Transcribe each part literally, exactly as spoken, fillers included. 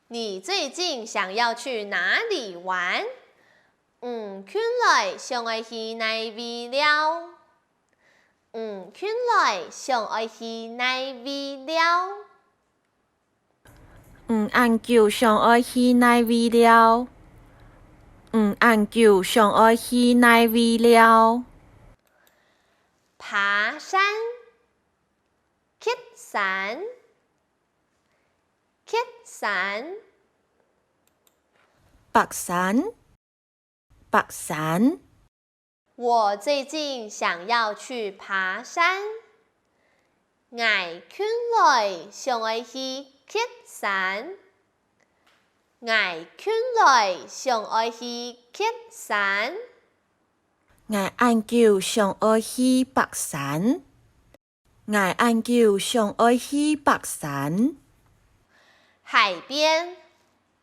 你最近想要去哪裡玩？你近來想愛去哪位尞？你近來想愛去哪位尞？你恁久想愛去哪位尞？你恁久想愛去哪位尞？爬山，蹶山，蹶山。爬山， 爬山。我最近想要去爬山。𠊎近來想愛去蹶山。𠊎近來想愛去蹶山。𠊎恁久想愛去爬山。 𠊎恁久想愛去爬山。海邊，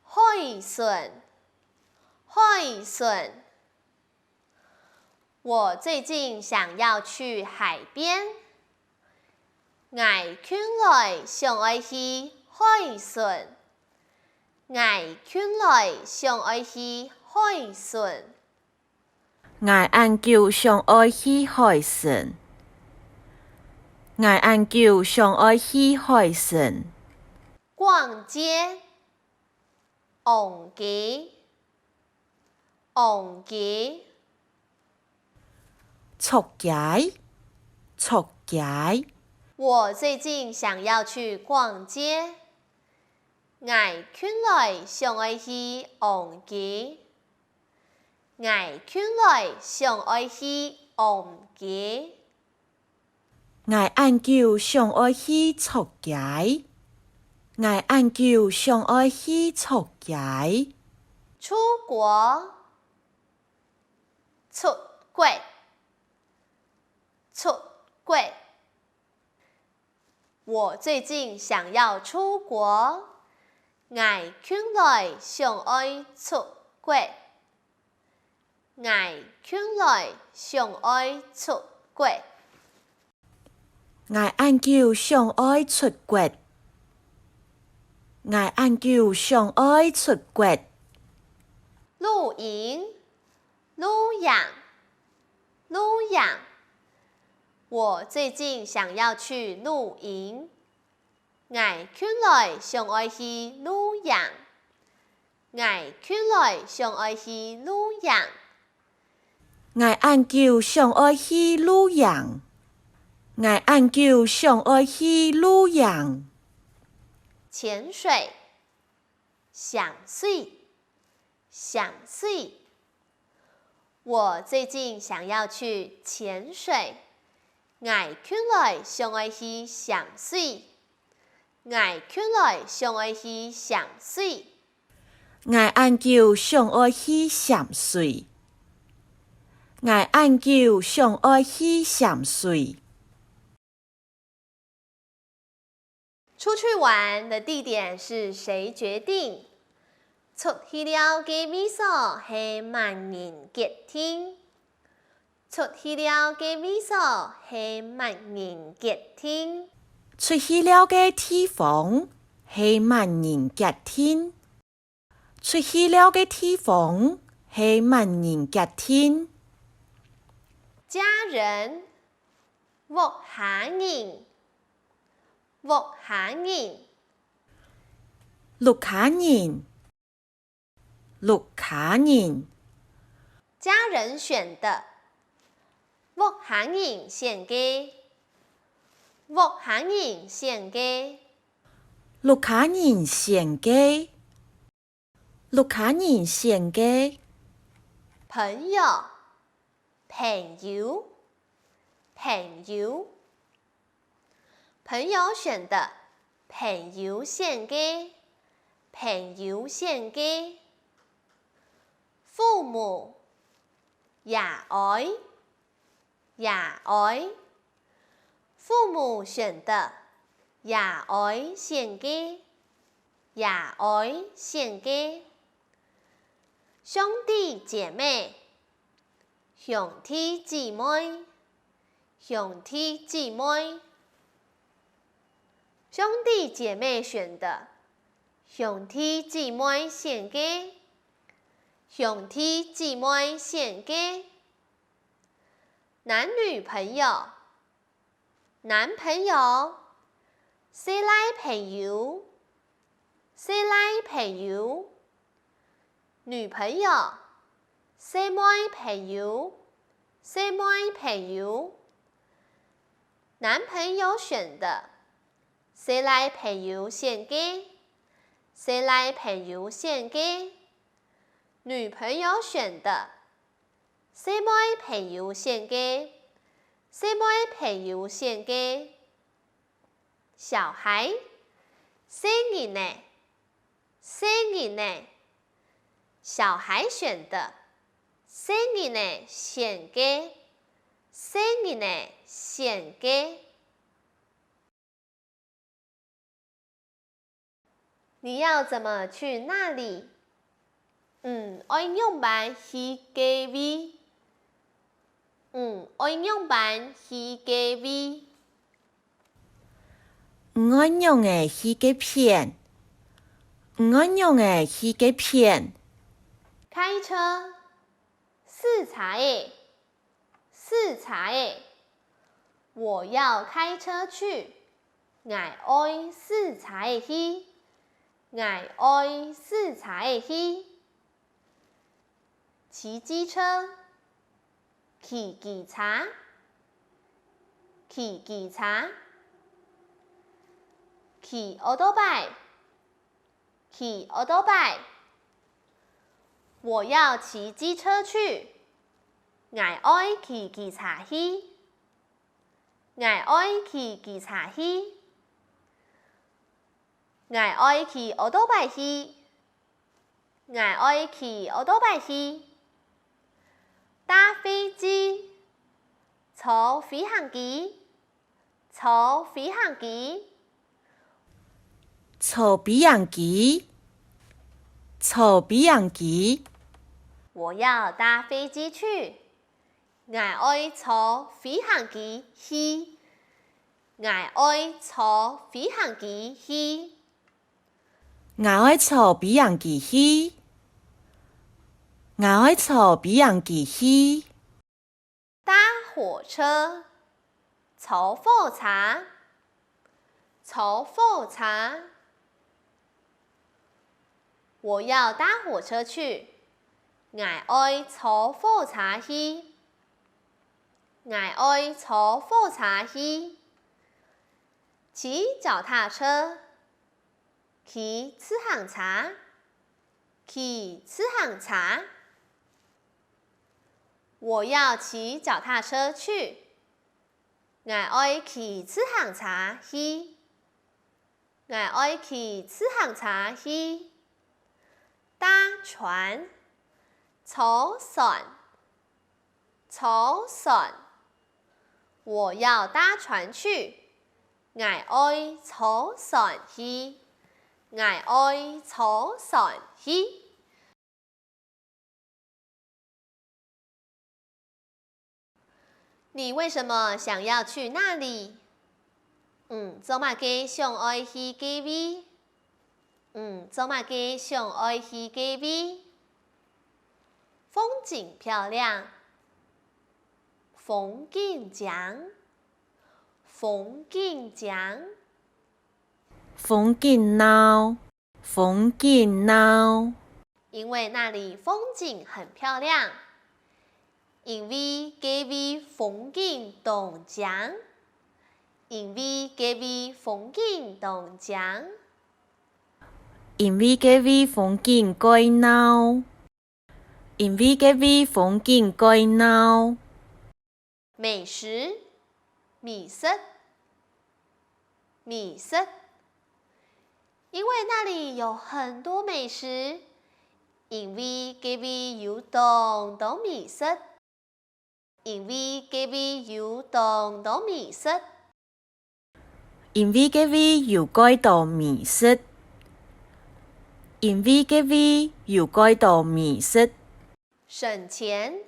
海脣，海脣。我最近想要去海邊。𠊎近來想愛去海脣。𠊎近來想愛去海脣。 𠊎恁久想愛去海脣。𠊎恁久想愛去海脣。逛街，逛街，逛街。鑿街，鑿街。我最近想要去逛街。𠊎近來想愛去逛街。 𠊎近來想愛去逛街。𠊎恁久想愛去鑿街。𠊎恁久想愛去鑿街。出國，出國，出國。 我最近想要出國。𠊎近來想愛出國。𠊎近來想愛出國。𠊎恁久想愛出國。𠊎恁久想愛出國。露營，露營，露營。我最近想要去露營。𠊎近來想愛去露營。𠊎近來想愛去露營。𠊎恁久想愛去露營。𠊎恁久想愛去露營。潛水，潛水， 潛水。我最近想要去潛水。𠊎近來想愛去潛水。𠊎近來想愛去潛水。𠊎恁久想愛去潛水。𠊎恁久想愛去潛水。 出去玩的地點是誰決定？出去尞个位所係麼人決定？出去尞个位所係麼人決定？出去尞个地方係麼人決定？ 出去尞个地方係麼人決定？家人，屋下人，屋下人。屋下人，屋下人。家人選的，屋下人選个，屋下人選个。屋下人選个， 屋下人選个。朋友，朋友，朋友。朋友選的，朋友選个，朋友選个。父母，爺哀， 爺哀。父母選的，爺哀選个，爺哀選个。兄弟姐妹，兄弟姊妹，兄弟姊妹。兄弟姐妹選的，兄弟姊妹選个，兄弟姊妹選个。男女朋友，男朋友，細賴朋友，細賴朋友。女朋友，細妹朋友，細妹朋友。男朋友選的，細賴朋友選个，細賴朋友選个。女朋友選的，細妹朋友選个，細妹朋友選个。小孩，細人仔，細人仔。小孩選的，細人仔選个，細人仔選个。 你要怎麼去那裡？你愛仰般去該位？你愛仰般去該位？你愛仰仔去該片？你愛仰仔去該片？開車，駛車仔，駛車仔。我要開車去。 𠊎愛駛車仔去，𠊎愛駛車仔去。騎機車，騎機車，騎機車。騎オートバイ，騎オートバイ。我要騎機車去。𠊎愛騎機車去。 𠊎愛騎機車去。𠊎愛騎オートバイ去。𠊎愛騎オートバイ去。搭飛機，坐飛行機，坐飛行機。坐飛行機，坐飛行機。我要搭飛機去。 𠊎愛坐飛行機去。𠊎愛坐飛行機去。𠊎愛坐飛行機去。𠊎愛坐飛行機去。搭火車，坐火車。 坐火車。我要搭火車去。𠊎愛坐火車去。𠊎愛坐火車去。騎腳踏車，騎自行車，騎自行車。我要騎腳踏車去。 𠊎愛騎自行車去。𠊎愛騎自行車去。搭船，坐船，坐船。我要搭船去。𠊎愛坐船去。𠊎愛坐船去。 你為什麼想要去那裡？你做麼个想愛去該位？你做麼个想愛去該位？風景漂亮。風景靚。風景靚。風景鬧。 風景鬧。因為那裡風景很漂亮。因為該位風景當靚。因為該位風景當靚。因為該位風景蓋鬧。因為該位風景蓋鬧。 美食，美食，美食。因為那裡有很多美食。因為該位有當多美食。因為該位有當多美食。因為該位有蓋多美食。因為該位有蓋多美食。省錢，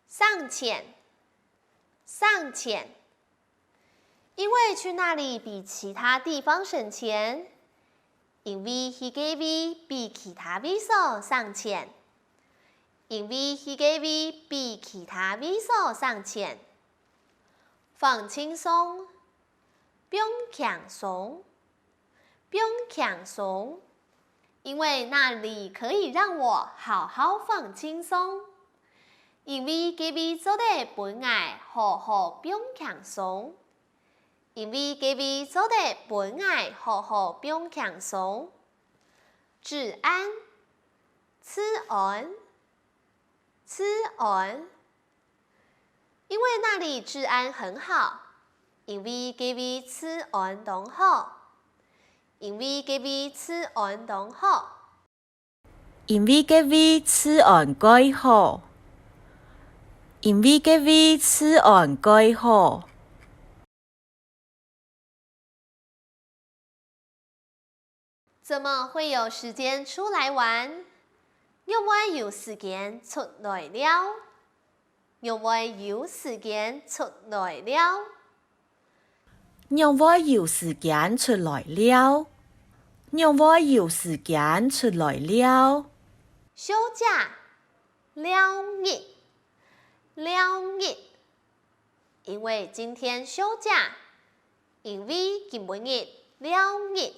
省錢，省錢。因為去那裡比其他地方省錢。因為該个位比其他位所省錢。因為該个位比其他位所省錢。放輕鬆，放輕鬆，放輕鬆，因為那裡可以讓我好好放輕鬆。因為該位做得分𠊎好好放輕鬆。因為該位做得分𠊎好好放輕鬆。治安，治安，治安，因為那裡治安很好。因為該位治安當好。因為該位治安當好。因為該位治安蓋好。因為該位治安蓋好。 怎麼會有時間出來玩？仰會有時間出來尞？仰會有時間出來尞？仰會有時間出來尞？仰會有時間出來尞？休假，尞日，尞日。 因為今天休假。因為今晡日尞日。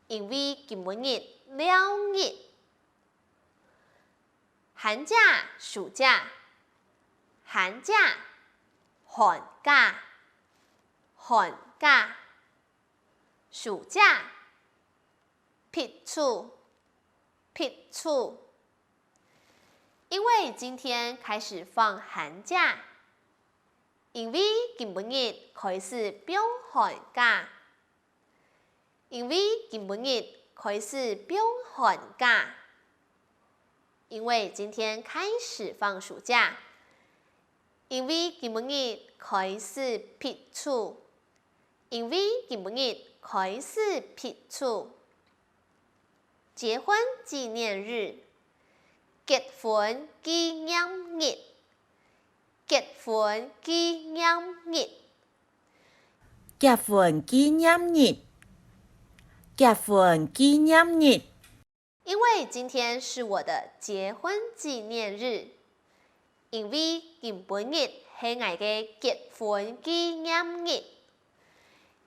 因為今晡日尞日。寒假、暑假。寒假，寒假，寒假。暑假， 避暑，避暑。因為今天開始放寒假。因為今晡日開始放寒假。因為今晡日開始放寒假。因為今天開始放暑假。因為今晡日開始避暑。 因為今晡日開始避暑。結婚紀念日，結婚紀念日，結婚紀念日。結婚紀念日，結婚紀念日。 因為今天是我的結婚紀念日。因為今晡日係𠊎个結婚紀念日。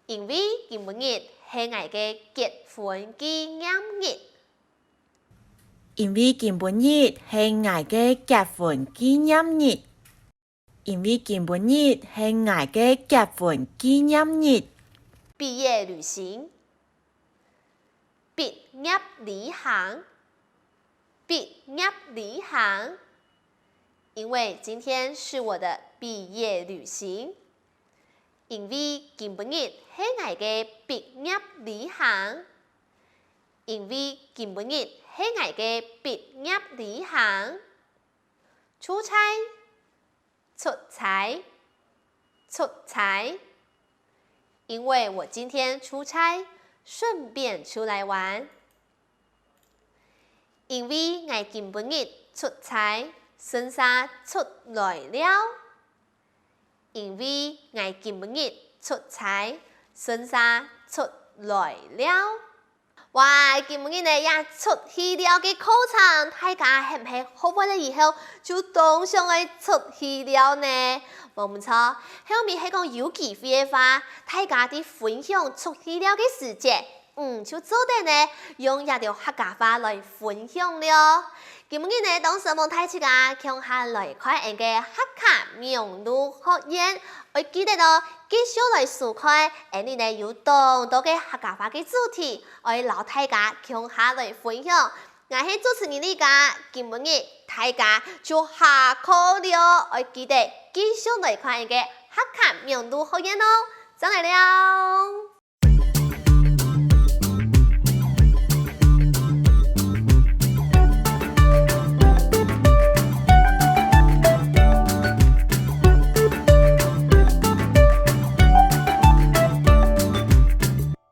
因為今晡日係𠊎个結婚紀念日。因為今晡日係𠊎个結婚紀念日。 因為今晡日係𠊎个結婚紀念日。畢業旅行，畢業旅行，畢業旅行。因為今天是我的畢業旅行。因為今晡日係𠊎个畢業旅行。因為今晡日係𠊎个畢業旅行。出差， 出差，出差。因為我今天出差，順便出來玩。因為𠊎今晡日出差，順續出來尞。因為𠊎今晡日出差，順續出來尞。 哇，今晡日呢也出去尞个課程，大家係毋係學會了以後就當想愛出去尞呢？無毋著，後面係講有機會个話，大家在分享出去尞个時節，嗯，就做得呢用這兜客家話來分享了。今晡日呢，當承蒙大自家共下來看𠊎个客家網路學院，愛記得哦，繼續來收看，𠊎俚呢有當多个客家話个主題， 愛摎大家共下來分享。𠊎係主持人李佳，今晡日大家就下課了，愛記得繼續來看𠊎个客家網路學院哦，正來尞。